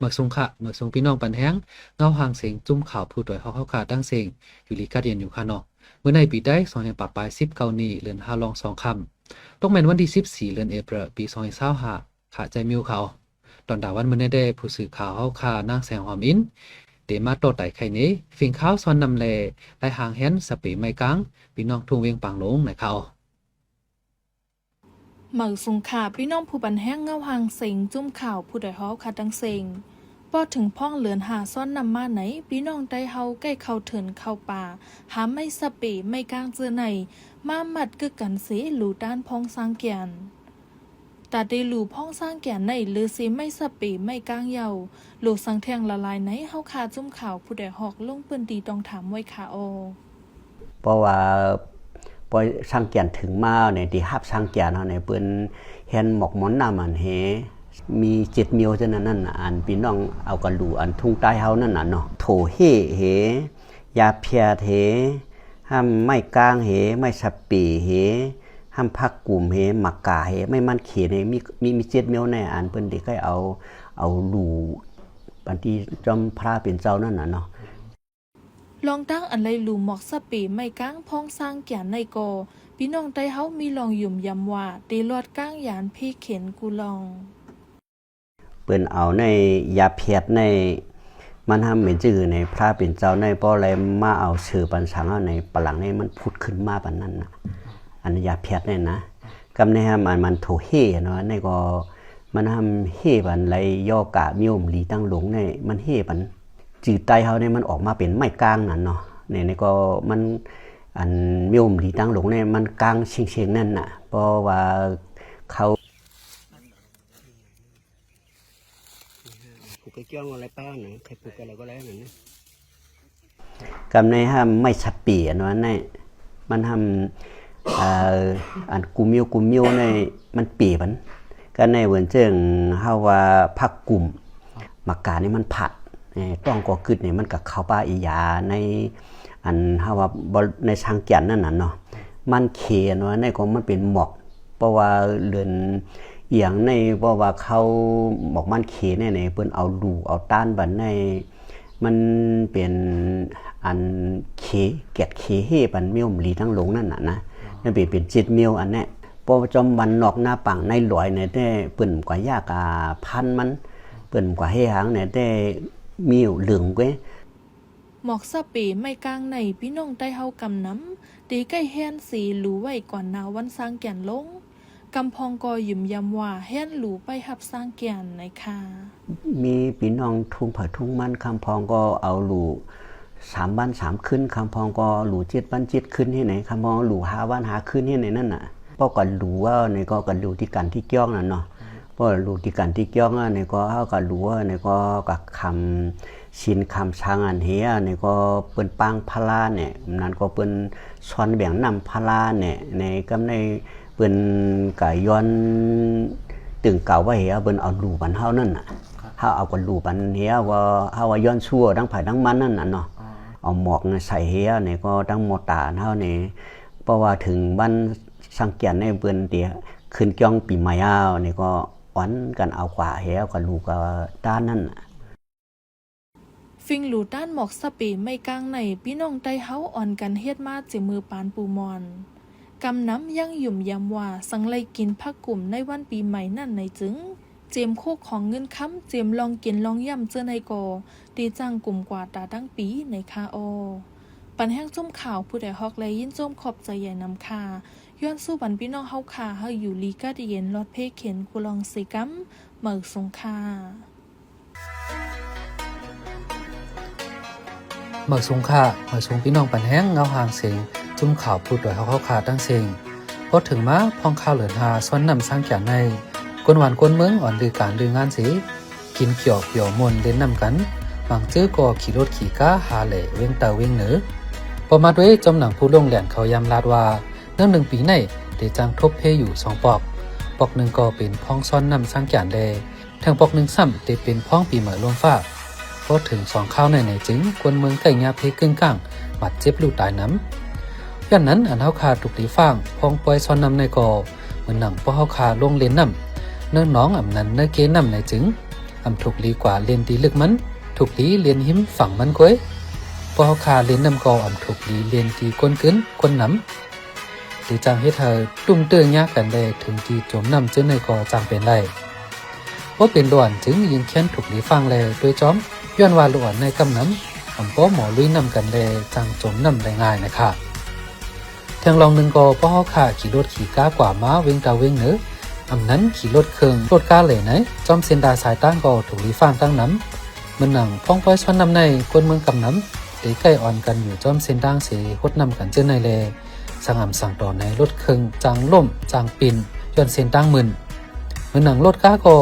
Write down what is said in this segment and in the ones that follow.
ມາສູງຄະ ມາສູງພີ່ນ້ອງປັນແຮງ ເງົາຮ່າງເສງ ຈຸ້ມຂ່າວຜູ້ດອຍຮອກເຮົາຄະ ທັງເສັງ ຢູ່ດີກັດເຢັນຢູ່ຄະເນາະ. ມື້ໃນປີໄຕ ສອງພັນປາຍສິບເກົ້ານີ້ ເດືອນຫ້າລອງສອງຄ່ຳ ຕົກແມ່ນວັນທີສິບສີ່ ເດືອນເອເປຣ ປີສອງພັນຊາວຫ້າ ຄະ ໃຈມິວເຂົາ. ຕອນຕາວັນມື້ນີ້ແດ່ ຜູ້ສື່ຂ່າວເຮົາຄະ ນາງແສງຫອມອິນ ໄດ້ມາຕໍ່ໄຕໄຄເນ ຝິງຂ່າວສ່ວນນ້ຳແລ ໄລ່ຮ່າງແຮນສະເປໄມ້ກາງ ພີ່ນ້ອງທຸ່ງວຽງປາງຫຼົງນະຄະ. ມາສູງຄະ ພີ່ນ້ອງຜູ້ປັນແຮງ ເງົາຮ່າງເສັງ ຈຸ້ມຂ່າວຜູ້ດອຍຮອກເຮົາຄະ ທັງເສັງ. ພໍເຖິງພອງເດືອນຫ້າສ່ວນນ້ຳມາໃນ ພີ່ນ້ອງໄຕເຮົາໃກ້ເຂົ້າເຖິນເຂົ້າປ່າ ຫາໄມ້ສະເປໄມ້ກາງເຈີໃນ ມາມັດກຶກກັນເສ ລູຕ້ານພອງຊ້າງແກ່ນ. ຕາເຕລູພອງຊ້າງແກ່ນໃນ ເຫຼືອເສໄມ້ສະເປໄມ້ກາງເຍົາ ໂລສັງແທ່ງລະລາຍໃນ ເຮົາຄະຈຸ້ມຂ່າວຜູ້ດອຍຮອກ ລົງພື້ນທີ່ຕ້ອງຖາມໄວ້ຄະເອາະ. ເພາະວ່າ ປ່ອຍຊ້າງແກ່ນເຖິງມາໃນທີ່ຮັບຊ້າງແກ່ນເຮົາໃນ ເພິ່ນແຮນໝອກໝອນນ້ຳອັນເຮ ມີເຈັດມ້ຽວເທົ່ານັ້ນ ອັນພີ່ນ້ອງເອົາກະດູ ອັນທຸງໃຕ້ເຮົານັ້ນນະເນາະ ໂຖເຮເຮ ຢາແພດເຮ ຫ້ຳໄມ້ກາງເຮ ໄມ້ສະເປເຮ ຫ້ຳຜັກກຸມເຮ ໝາກກາເຮ ໄມ້ມັນເຂນເຮ ມີ ມີ ມີເຈັດມ້ຽວແນ່ ອັນເພິ່ນໄດ້ໃຊ້ເອົາ ເອົາດູ ອັນທີ່ຈອມພະເປັນເຈົ້ານັ້ນນະເນາະ. ລອງຕັ້ງອັນໄລ່ລູໝອກສະເປໄມ້ກາງພອງຊ້າງແກ່ນໃນກໍ ພີ່ນ້ອງໄຕເຮົາມີລອງຢືນຢັນວ່າ ໄດ້ລອດກາງຢານເພເຂັນກູລອງ. ເພິ່ນເອົາໃນຢາແພດໃນ ມັນຫ້າມເປັນຈື່ໃນພະເປັນເຈົ້າໃນ ພໍໄດ້ມາເອົາເສີປັນສັງເອົາໃນປະຫຼັງໃນ ມັນຜຸດຂຶ້ນມາປານນັ້ນນະ ອັນຢາແພດໃນນະ. ກຳໃນຫ້າມອັນມັນໂຖເຮເນາະ ໃນກໍມັນຫ້າມເຮປານໄລຍໍກະ ມ້ຽວມລີຕັ້ງຫຼົງໃນ ມັນເຮປານຈື່ໃຕ້ເຮົາໃນ ມັນອອກມາເປັນໄມ້ກາງນັ້ນເນາະ ໃນ ໃນກໍມັນ ອັນມ້ຽວມລີຕັ້ງຫຼົງໃນ ມັນກາງເຊັງໆນັ້ນນະ ເພາະວ່າເຂົາ ຜູກກະກ້ຽວເອົາໄລປ້ານະ ໃຄຜູກກະໄລກໍໄດ້ນັ້ນນະ. ກຳໃນຫ້າມໄມ້ສະເປອັນວ່າໃນ ມັນຫ້າມ ເອີ ອັນກູມ້ຽວກູມ້ຽວໃນ ມັນເປມັນ ກະໃນເວີນເຈີງເຮົາວ່າຜັກກຸມ ໝາກການີ້ມັນຜາດ ເອີ ຕ້ອງກໍກຶດນີ້ ມັນກະເຂົ້າປາອີຢາໃນ ອັນເຮົາວ່າບໍ່ ໃນຊ້າງແກ່ນນັ້ນນະເນາະ. ມັນເຂນວ່າໃນກໍມັນເປັນໝອກ ເພາະວ່າເລື່ອນອີ່ຫຍັງໃນ ເພາະວ່າເຂົາໝອກມັນເຂແນ່ໆ ເພິ່ນເອົາດູເອົາຕ້ານບັນໃນ ມັນເປັນອັນເຂ ແກດເຂເຮປັນມ້ຽວມລີຕັ້ງຫຼົງນັ້ນນະນະ ມັນເປັນ ເປັນເຈັດມ້ຽວອັນແນະ. ເພາະວ່າຈອມວັນນອກໜ້າປາງໃນລອຍແນ່ແຕ່ ເພິ່ນກວ່າຢາກອາພັນມັນ ເພິ່ນກວ່າເຮຫາງແນ່ແຕ່ ມ້ຽວເຫຼືອງເກຍ ໝອກສະເປໄມ້ກາງໃນ ພີ່ນ້ອງໄຕເຮົາກຳນຳ ໄດ້ໃກ້ແຮນເສລູໄວ້ກ່ອນໜ້າວັນຊ້າງແກ່ນລົງ ກຳພອງກໍຢືນຢັນວ່າແຮນລູໄປຮັບຊ້າງແກ່ນໃນຄະ. ມີພີ່ນ້ອງທຸງໃຜທຸງມັນ ຄຳພອງກໍເອົາລູສາມວັນສາມຄືນ ຄຳພອງກໍລູເຈັດວັນເຈັດຄືນເຮັດໃນ ຄຳພອງລູຫ້າວັນຫ້າຄືນເຮັດໃນນັ້ນນະ. ເພາະກະລູເວົ້າໃນກໍກະລູທີ່ການທີ່ກ່ຽວນັ້ນເນາະ ເພາະລູທີ່ການທີ່ກ່ຽວອັນນີ້ກໍເຮົາກະລູອັນນີ້ກໍກະຄຳ ສິນຄຳສັງອັນເຮອັນນີ້ກໍເພິ່ນປາງພາລາແນ່ ນັ້ນກໍເພິ່ນຊ້ອນແບ່ງນ້ຳພາລາແນ່ ໃນກຳໃນເພິ່ນກະຍ້ອນຕຶງເກົ່າໄວ້ເຮ ເພິ່ນເອົາລູປັນເຮົານັ້ນນະ ເຮົາເອົາກະລູປັນເຮ ເຮົາວ່າຍ້ອນຊູ້ທັງໃຜທັງມັນນັ້ນນະເນາະ ເອົາໝອກໃສ່ເຮ ອັນນີ້ກໍທັງມໍຕາເຮົານີ້ ເພາະວ່າເຖິງວັນສັງການໃນເພິ່ນເຕຂຶ້ນກ່ຽວປີໃໝ່ເອົານີ້ກໍອ່ອນກັນເອົາກວ່າເຮ ເອົາກະລູກະຕານນັ້ນ. ຝິງລູຕ້ານໝອກສະເປໄມ້ກາງໃນ ພີ່ນ້ອງໄຕເຮົາອ່ອນກັນເຮັດມາເຈາະມືປານປູມອນ. ກຳນຳຍັງຢືນຢັນວ່າ ສັງໄລກິນຜັກກຸມໃນວັນປີໃໝ່ນັ້ນໃນຈຶ່ງ ເຈມໂຄກຂອງເງິນຄຳ ເຈມລອງກິນລອງຢ້ຳເຈີໃນກໍ ເຕຈ້າງກຸມກວ່າຕາຕັ້ງປີໃນຄາອໍ. ປັນແຮງຊົມຂ່າວຜູ້ດອຍຮອກແລຍິນຊົມຂອບໃຈໃຫຍ່ນຳຄ່າ. ຍ້ອນສູ້ບັນພີ່ນ້ອງເຮົາຂ້າ ເຮົາຢູ່ລີກາດເຢັນ ລອດເພເຂັນກູລອງເຊກຳ ເໝີສົງຄ່າ. ເໝີສົງຄ່າ ເໝີສົງພີ່ນ້ອງປັນແຮງເງົາຮ່າງເສງ ຈຸ້ມຂ່າວຜູ້ດອຍຮອກເຮົາຂ້າທັງເສັງ. ພໍເຖິງມາພອງຄາວເດືອນຫ້າ ສ່ວນນ້ຳຊ້າງກຽນໃນ ຄົນບ້ານຄົນເມືອງອ່ອນລືການລືງານເສ ກິນກ່ຽວປ່ຽວມ່ວນຫຼິ້ນນ້ຳກັນ ບາງເຈີກໍຂີ່ລົດຂີ່ກາຫາແຫຼວຽງໃຕ້ວຽງເໜີ. ພໍມາດ້ວຍຈອມໜັງຜູ້ລົງແລ່ນເຂົ້າຢາມລາດວ່າ ໃນໜຶ່ງປີໃນໄດ້ຈ້າງທົບເພຢູ່ສອງປອກ, ປອກໜຶ່ງກໍເປັນພອງສ່ອນນ້ຳຊ້າງກຽນແລ ແທງປອກໜຶ່ງຊ້ຳໄດ້ເປັນພອງປີໃໝ່ລົມຟ້າ. ພໍເຖິງສອງຄາວໃນໃນຈຶ່ງ ຄົນເມືອງໃກ້ຍາເພກຶ້ງກ້າງ ບາດເຈັບຫຼືຕາຍນຳ. ຍ້ອນນັ້ນ ອັນເຮົາຂ້າທຸກໄດ້ຟັງພອງປ່ອຍສ່ອນນ້ຳໃນກໍ ເໝືອນໜັງພວກເຮົາຂ້າລົງຫຼິ້ນນ້ຳ ໃນໜອງອຳນັ້ນໃນເກນ້ຳໃນຈຶ່ງ ອຳທຸກລີກວ່າຫຼິ້ນທີ່ເລິກມັນ, ທຸກລີຫຼິ້ນຮິມຝັ່ງມັນກວຍ. ພວກເຮົາຂ້າຫຼິ້ນນ້ຳກໍອຳທຸກລີຫຼິ້ນທີ່ກົ້ນກຶນກົ້ນນຳ, ຫຼືຈັ່ງເຮັດໃຫ້ຕຸ້ມເຕີຍຍາກັນແລເຖິງທີ່ຈົມນ້ຳເຈີໃນກໍຈັ່ງເປັນໄດ້. ບໍ່ເປັນລູກອ່ອນຈຶ່ງຍິງແຄ້ນທຸກລີຟັງແລດ້ວຍຈອມ, ຍ້ອນວ່າລູກອ່ອນໃນກຳນຳ ອຳບໍ່ໝໍລຸຍນ້ຳກັນແລຈັ່ງຈົມນ້ຳໄດ້ງ່າຍນະຄະ. ແທງລອງໜຶ່ງກໍພວກເຮົາຂ້າຂີ່ລົດຂີ່ກາກວ່າມາເວັງຕາເວັງເໜີ, ອຳນັ້ນຂີ່ລົດເຄື່ອງລົດກາເລີຍໃນ ຈອມເສັ້ນຕາສາຍຕ່າງກໍທຸກລີຟັງຕັ້ງນຳ. ເໝືອນໜັງພອງປ້ອຍສ່ວນນ້ຳໃນ ຄົນເມືອງກຳນຳ ໄດ້ໃກ້ອ່ອນກັນຢູ່ຈອມເສັ້ນຕາງເສຫົດນ້ຳກັນເຈີໃນແລ ສັງອຳສັງຕໍ່ໃນລົດເຄື່ອງຈັ່ງລົ້ມຈັ່ງປິ່ນ ຍ້ອນເສັ້ນຕາງມຶນ. ເໝືອນໜັງລົດກາກໍ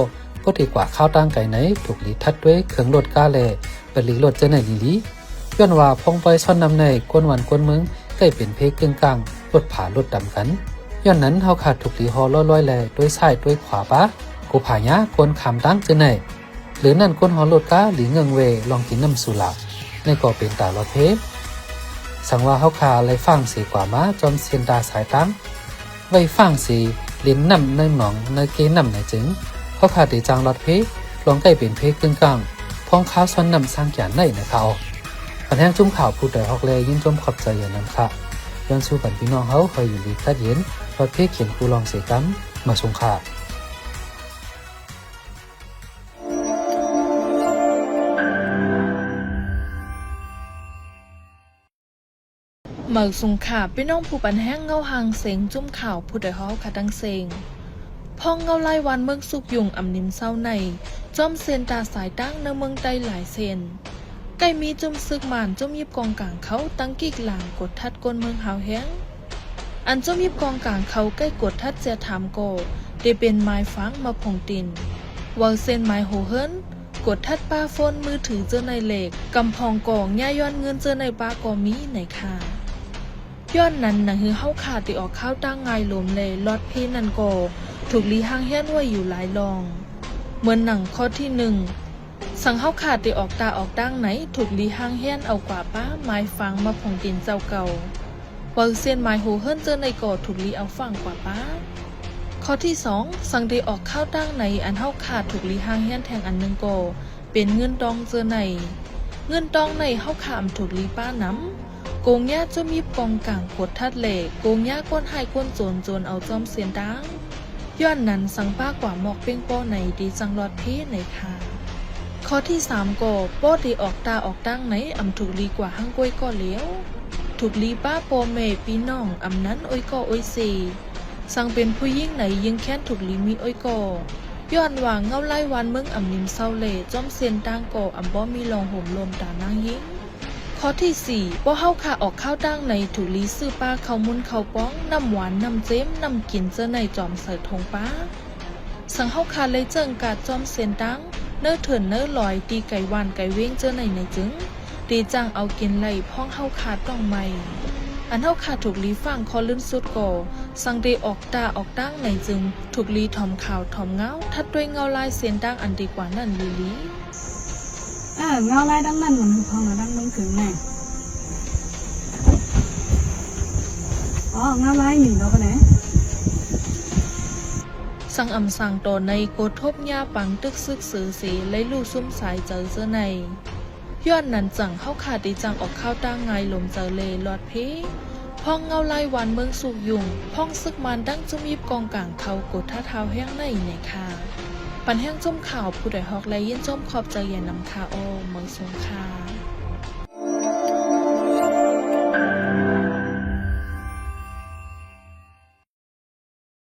ບໍ່ໄດ້ກວ່າຄາວຕ່າງໄກໃນ ທຸກລີທັດດ້ວຍເຄື່ອງລົດກາແລ ປະລີລົດເຈີໃນລີລີ. ຍ້ອນວ່າພອງປ້ອຍສ່ວນນ້ຳໃນ ຄົນບ້ານຄົນເມືອງໃກ້ເປັນເພກຶ່ງກາງ ລົດຜາລົດດຳກັນ. ຍ້ອນນັ້ນເຮົາຂ້າທຸກລີຮໍລອຍໆແລ ໂດຍຊ້າຍໂດຍຂວາປາ ກູພາຍາກວນຂ້າມຕາງເຈີໃນ. ເຫຼືອນັ້ນຄົນຮໍລົດກາລີເງື່ອງເວລອງກິນນ້ຳສຸລາ ໃນກໍເປັນຕາລອດເພ. ສັງວ່າເຮົາຂ້າໄລ່ຟັງເສກວ່າມາ ຈອມເສັ້ນຕາສາຍຕ່າງ ໄວ້ຟັງເສຫຼິ້ນນ້ຳໃນໜອງໃນເກນ້ຳໃນຈຶ່ງ ເຮົາຂ້າໄດ້ຈ້າງລອດເພ ລອງໃກ້ເປັນເພກຶ່ງກາງ ພອງຄາວສ່ວນນ້ຳສ້າງກຽນໄດ້ນະຄະ. ບັນແຮງຈຸ້ມຂ່າວຜູ້ໃດຮອກແລຍິນຊົມຂອບໃຈຢ່ານຳຄະ. ຍ້ອນສູ້ບັນພີ່ນ້ອງເຮົາໃຫ້ຢູ່ດີກັດເຢັນ ລອດເພຂຽນຄູລອງເສກຳ ມາສົ່ງຄະ. ເໝີກສຸງຂາ ພີ່ນ້ອງຜູ້ປັນແຮງເງົາຫາງເສັງຈຸ້ມຂ່າວຜູ້ໃດຮອກຂະຕັງເສັງ. ພອງເງົາລາຍຫວານເມືອງສຸກຍຸງອຳນິມເຊົາໃນ ຈອມເສັ້ນຕາສາຍຕ່າງໃນເມືອງໃຕ້ຫຼາຍເສັ້ນ ໃກ້ມີຈຸ້ມຊຶກມານ ຈຸ້ມຢິບກອງກາງເຂົາ ຕັ້ງກິກຫຼາງກົດທັດກົ້ນເມືອງຮາວແຮງ. ອັນຈຸ້ມຢິບກອງກາງເຂົາໃກ້ກົດທັດເສຍຖາມກໍ ໄດ້ເປັນໝາຍຝາງມາພົງຕິນ ເວົ້າເຊັ່ນໝາຍໂຫເຮີນ ກົດທັດປ້າໂຟນມືຖືເຈີໃນເລກ ກຳພອງກໍຍ່າຍຍ້ອນເງິນເຈີໃນປ້າກໍມີໃນຄະ. ຍ້ອນນັ້ນໜັງຮືເຮົາຂ້າໄດ້ອອກຂ່າວຕ່າງງ່າຍລົມແລລອດເພນັ້ນກໍ ຖືກລີຮ່າງແຮນໄວ້ຢູ່ຫຼາຍລ່ອງ. ເໝືອນໜັງຂໍ້ທີໜຶ່ງ ສັງເຮົາຂ້າໄດ້ອອກຕາອອກຕ່າງໃນ ຖືກລີຮ່າງແຮນເອົາກວ່າປ້າໝາຍຝາງມາພົງຕິນເຈົ້າເກົ່າ ເວົ້າເຊັ່ນໝາຍໂຫເຮີນເຈີໃນກໍຖືກລີເອົາຝັງກວ່າປ້າ. ຂໍ້ທີສອງ ສັງໄດ້ອອກຂ່າວຕ່າງໃນ ອັນເຮົາຂ້າຖືກລີຮ່າງແຮນແທງອັນໜຶ່ງກໍ ເປັນເງິນຕອງເຈີໃນ. ເງິນຕອງໃນເຮົາຂ້າອຳຖືກລີປ້ານຳ ໂກງຍາຈຸ້ມຢິບກອງກາງກົດທັດແລ ໂກງຍາກ້ນຮ້າຍກົ້ນໂຈນ ໂຈນເອົາຈອມເສັ້ນຕາງ. ຍ້ອນນັ້ນສັງປ້າກວ່າໝອກເປັ່ງປໍໃນ ດີຈັ່ງລອດເພໃນຄະ. ຂໍ້ທີສາມກໍ ປໍໄດ້ອອກຕາອອກຕ່າງໃນ ອຳຖືກລີກວ່າຮ່າງກ້ວຍກໍແລ້ວ ຖືກລີປ້າພໍ່ແມ່ພີ່ນ້ອງ ອຳນັ້ນໂອ້ຍກໍໂອ້ຍເຊ. ສັງເປັນຜູ້ຍິງໃນ ຍິງແຄ້ນຖືກລີມີໂອ້ຍກໍ ຍ້ອນວ່າເງົາລາຍຫວານເມືອງອຳນິມເຊົາແລ ຈອມເສັ້ນຕາງກໍອຳບໍ່ມີລ່ອງໂຮມລົມຕານາງຍິງ. ຂໍ້ທີສີ່ ພວກເຮົາຂ້າອອກຂ່າວຕ່າງໃນ ຖືກລີຊື້ປາເຂົ້າມຸນເຂົ້າປອງ ນ້ຳຫວານ ນ້ຳເຈັມ ນ້ຳກິນເຈີໃນຈອມໃສ່ຖົງປາ. ສັງເຮົາຂ້າໄລ່ເຈີ້ງກາດຈອມເສັ້ນຕາງ ເນີເທີນເນີລອຍ ຕີໄກຫວານໄກເວງເຈີໃນໃນຈຶ່ງ ຕີຈ້າງເອົາກິນໄລ່ພວງເຮົາຂ້າຕ້ອງໄໝ້. ອັນເຮົາຂ້າຖືກລີຟັງຂໍ້ລື່ນສຸດກໍ ສັງໄດ້ອອກຕາອອກຕ່າງໃນຈຶ່ງ ຖືກລີຖອມຂ່າວຖອມເງົາ ທັດດ້ວຍເງົາລາຍເສັ້ນຕາງອັນດີກວ່ານັ້ນລີລີ. ເອີ ເງົາລາຍດັ່ງນັ້ນມັນຄືພອງລະດັງເມືອງເຄິ່ງແນ່. ອໍ ເງົາລາຍມີດອກກະແນ. ສັງອຳສັງຕໍ່ໃນໂກທົບຍາປັງຕຶກຊຶກເສີເສ ໄລ່ລູ້ຊຸມສາຍເຈີເຈີໃນ. ຍ້ອນນັ້ນຈັ່ງເຮົາຂ້າໄດ້ຈັ່ງອອກຂ່າວຕ່າງງ່າຍລົມເຈີເລລອດເພ ພອງເງົາລາຍຫວານເມືອງສຸກຍຸງ ພອງຊຶກມານດັ່ງຈຸ້ມຢິບກອງກາງເຂົາກົດທັດຮາວແຮງໃນໃນຄະ. ປັນແຮງຈຸ້ມຂ່າວຜູ້ໃດຮອກແລຍິນຊົມຂອບໃຈຢ່ານຳຄະ ອອ ເມືອງສົງຄາ.